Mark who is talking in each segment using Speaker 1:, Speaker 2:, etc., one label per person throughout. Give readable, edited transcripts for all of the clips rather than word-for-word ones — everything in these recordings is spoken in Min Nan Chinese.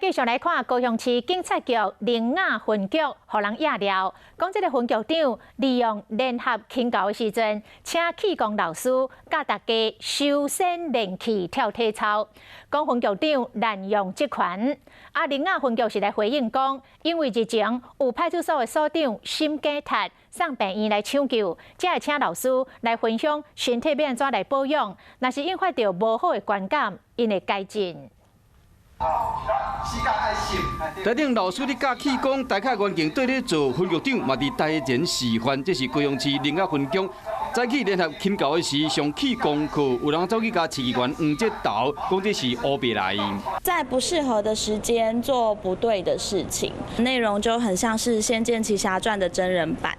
Speaker 1: 繼續來看高雄市警察局苓雅分局，予人野料，講這个分局長利用聯合勤教的時陣，請氣功老師教大家修身練氣跳體操，講分局長濫用職權。啊，苓雅分局是來回應講，因為日前有派出所的所長心梗塞送病院來搶救，才會請老師來分享身體欲按怎來保養，若是引發著無好的觀感，𪜶會改進。
Speaker 2: 台頂老師咧教氣功，台下員警對咧做，分局長嘛佇台前示範。這是高雄市苓雅分局早起聯合勤教的時上氣功課，有人走去共市議員黃哲投，講這是烏白來。
Speaker 3: 在不適合的時間做不對的事情，內容就很像是《仙劍奇俠傳》的真人版。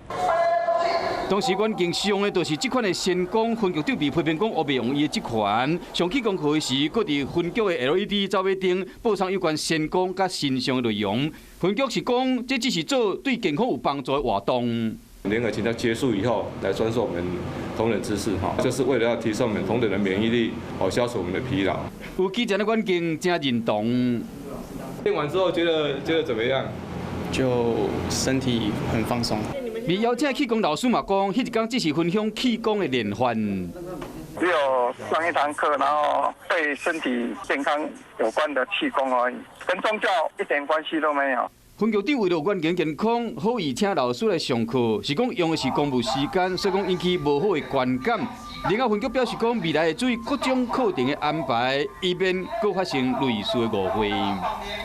Speaker 2: 當時員警使用的就是這款的仙功，分局長被批評講烏白用伊的職權。上氣功課的時，閣佇分局的 LED 走馬燈播送有關仙功佮神像的內容。分局是講，這只是做對健康有幫助的活動。
Speaker 4: 聯合勤教結束以後，來傳授我們同仁知識，哈，就是為了要提升我們同仁的免疫力，好消除我們的疲勞。
Speaker 2: 有記者的員警真認同。
Speaker 4: 練完之後覺得怎麼樣？
Speaker 5: 就身體很放鬆。
Speaker 2: 被邀請氣功老師嘛講，彼一工只是分享氣功的練法。
Speaker 6: 只有上一堂課，然後對身體健康有關的氣功而已，跟宗教一點關係都沒有。
Speaker 2: 分局長為了員警健康，好意請老師來上課，是講用的是公務時間，所以講引起無好的觀感。另外分局表示講，未來會注意各種課程的安排，以免閣發生類似的誤會。